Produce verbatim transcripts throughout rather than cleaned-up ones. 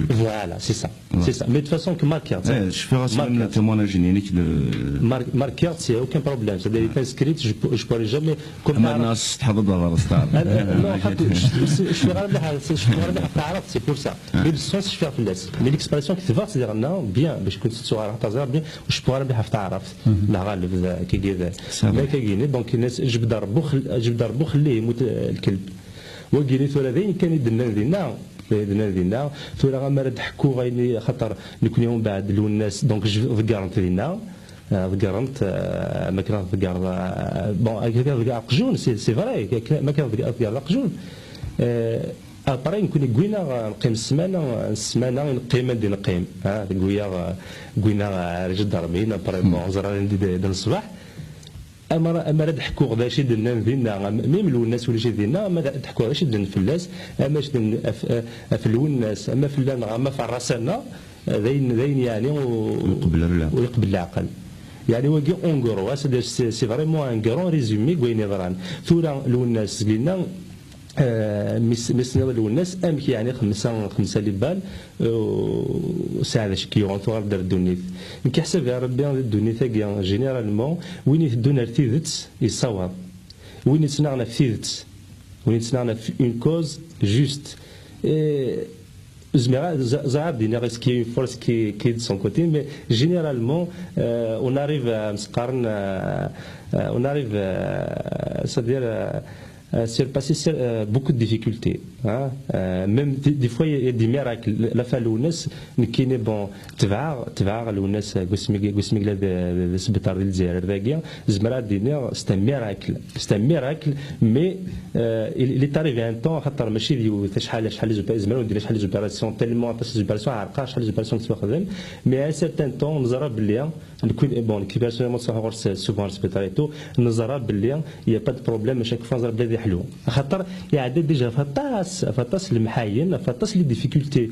Voilà, c'est ça. C'est ça. Mais de toute façon, que marquer, c'est marquer, c'est aucun problème. C'est-à-dire, il est inscrit, je ne pourrais jamais comme ça. Non, je suis c'est pour ça. Mais le sens, je fais. Mais l'expression qui te va, c'est-à-dire, non, bien, mais je peux te bien, je pourrais jamais faire. Donc, je vais le Wagini tura d ayen kan i d-nnan dinna, d ayen i d-nnan dinna. Tura, amar ad d-ḥkuɣ ayen i, axaṭer nekni umbeɛd Lwennas, donc, ḍeggren-t dinna, eh, ḍeggren-t, eh, ma kan ḍeggreḍ, eh, bon, akka ḍegger aqjun, c'est, c'est vrai, ma kan ḍegger aqjun. Eh, après, nekni gwina neqqim ssmana, ssmana i neqqim anda neqqim, ha, gwina, gwina ar iǧeddermin, après, bon, ẓran anda d ṣṣbeḥ. Amar ad ḥkuɣ d acu i d-nnan dinna, même Lwennas ulac dinna, amar ad ḥkuɣ d acu i d-nnan fell-as, ama acu d-nnan ɣef Lwennas, ama fell-aneɣ, ama ɣef ṛṛasa-nneɣ, d ayen, d ayen yeɛni ur iqebbel leɛqel. Yeɛni wagi, en gros, c'est vraiment un grand résumé n wayen yeḍran. Tura Lwennas, zgina, Eh, mi s-, mi s-tenniḍ Lwennas, amek yeɛni xemsa, xemsa les balles, eh, ur sɛiɣ d acu k-yuɣen, tuɣaleḍ ar ddunit. Nekk ḥsabeɣ Rebbi di ddunit-agi, généralement, win iteddun ar tidet, yessawaḍ. Win yettnaɣen ɣef tidet, win yettnaɣen ɣef une cause juste. Eh, Ur zmireɣ ad, ẓ-, ẓriɣ ad d-iniɣ est-ce qu'il y a une force qui, qui est de son côté, mais généralement, euh, on arrive à, euh, euh, on arrive, euh, c'est-à-dire, euh, à surpasser, euh, beaucoup de difficultés, hein. Euh, même des, des fois, il y a, il y a des miracles. La, la fin Lwennas, nekkini, bon, tebɛeɣ, tebɛeɣ Lwennas, euh, deg wasmi, deg wasmi yella d, d, d asebter di Lezzayer dagi, zemreɣ ad d-iniɣ, c'est un miracle. C'est un miracle, mais, euh, il, il est arrivé un temps, axaṭer mačči d yiwet, acḥal, acḥal les opé-, zemreɣ ad d-iniɣ acḥal les opérations, tellement aṭas les opérations, ɛerqeɣ acḥal les opérations i ttwaxdem, mais à un certain temps, neẓra belli, nekkni, bon, nekkni personnellement, ttruḥuɣ ɣer s-, souvent ɣer l'hôpital et tout, neẓra belli, il y a pas de problème, à chaque fois, neẓra belli ad yeḥlu. Axaṭer, iɛedda déjà ɣef aṭas, ɣef aṭas lemḥayen, ɣef aṭas les difficultés.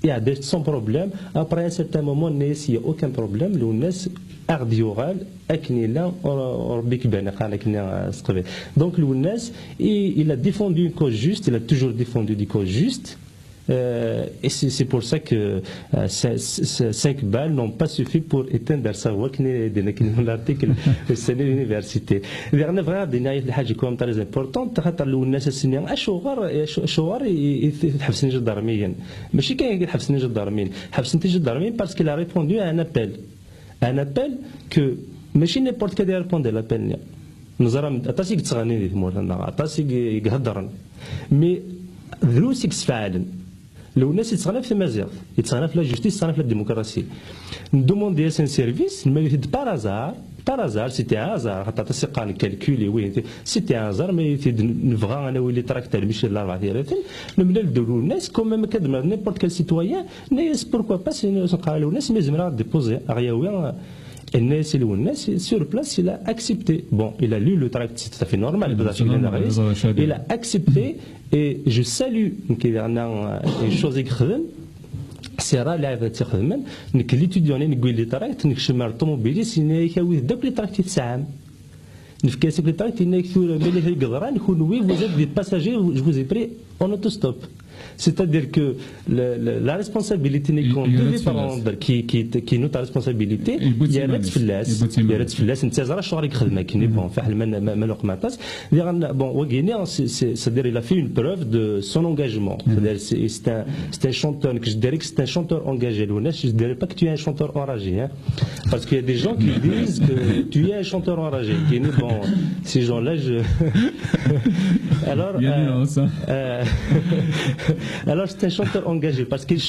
Iɛedda sans problème. Après un certain moment, il n'y a aucun problème. Lwennas, ad d-yuɣal akken yella, ur, ur Rebbi k-iban, qqaren akken, euh, s teqbaylit. Donc, Lwennas, il, il a défendu une cause juste, il a toujours défendu des causes justes. Euh, et c'est, c'est pour ça que, euh, cin-, cin-, cinq balles n'ont pas suffi pour éteindre ça. Wakken i d-yenna akken l'article ussan-a l'université. Diɣen bɣiɣ ad d-iniɣ yiwet lḥaǧa quand même très importante, xaṭer Lwennas ass-nni, acuɣer, acu-, acuɣer i, i, i t-ḥebsen iǧadarmiyen? Mačči kan i ḥebsen iǧadarmiyen. Ḥebsen iǧadarmiyen parce qu'il a répondu à un appel. Un appel que mačči n'importe quel i répondre l'appel-nni. Neẓra aṭas i yettɣennin di tmurt-nneɣ, aṭas i, i iheddren. Mais drus i yesfeɛlen. Lwennas yettɣenni ɣef tmaziɣt, yettɣenni ɣef la justice, yettɣenni ɣef la démocratie. Ndemandi-as un service, nmali-t-id par hasard, par hasard, c'était un hasard, xaṭer aṭas i qqaren calcul, et oui, c'était un hasard, mais t-id nebɣa ad nawi les tracts ar Michel Larbaɛ Tiraten, nemlal-d Lwennas, quand même, akka d n'importe quel citoyen, yenna-yas pourquoi pas, yenna-yas neqqar Lwennas, mais zemreɣ ad d-déposer, ad ɣ-yawi, yenna-yas i Lwennas, sur place, il a accepté. Bon, il a lu le tract, c'est tout à fait normal, parce que il a accepté, et je salue, nekk, une chose i yexdem, c'est rare lɛibad i tt-ixedmen, nekk d l'étudiant-nni, newwi les tracts, nekcem ar ṭumubil-is, yenna-yak awit-d akk les tracts i tesɛam. Nefka-as akk les tracts, yenna-yak tura, ma yella kra i yeḍran, kenwi, vous êtes des passagers, je vous ai pris en autostop. C'est-à-dire que la, la, la responsabilité-nni qu'on devait prendre, qui, qui, qui est notre responsabilité, yerra-tt fell-as, yerra-tt fell-as, netta yeẓra acuɣer i yexdem akken, bon, fiḥel ma, ma, ma nuqem aṭas. Diɣen, bon, wagini, c'est, c'est, c'est-à-dire, il a fait une preuve de son engagement. C'est-à-dire, c'est, c'est un, c'est un chanteur, que je dirais que c'est un chanteur engagé. Lwennas, je dirais pas que tu es un chanteur enragé, hein. Parce qu'il y a des gens qui disent que tu es un chanteur enragé. Qui dit, bon, ces gens-là, je... Alors, euh, euh, alors, c'est un chanteur engagé parce qu'il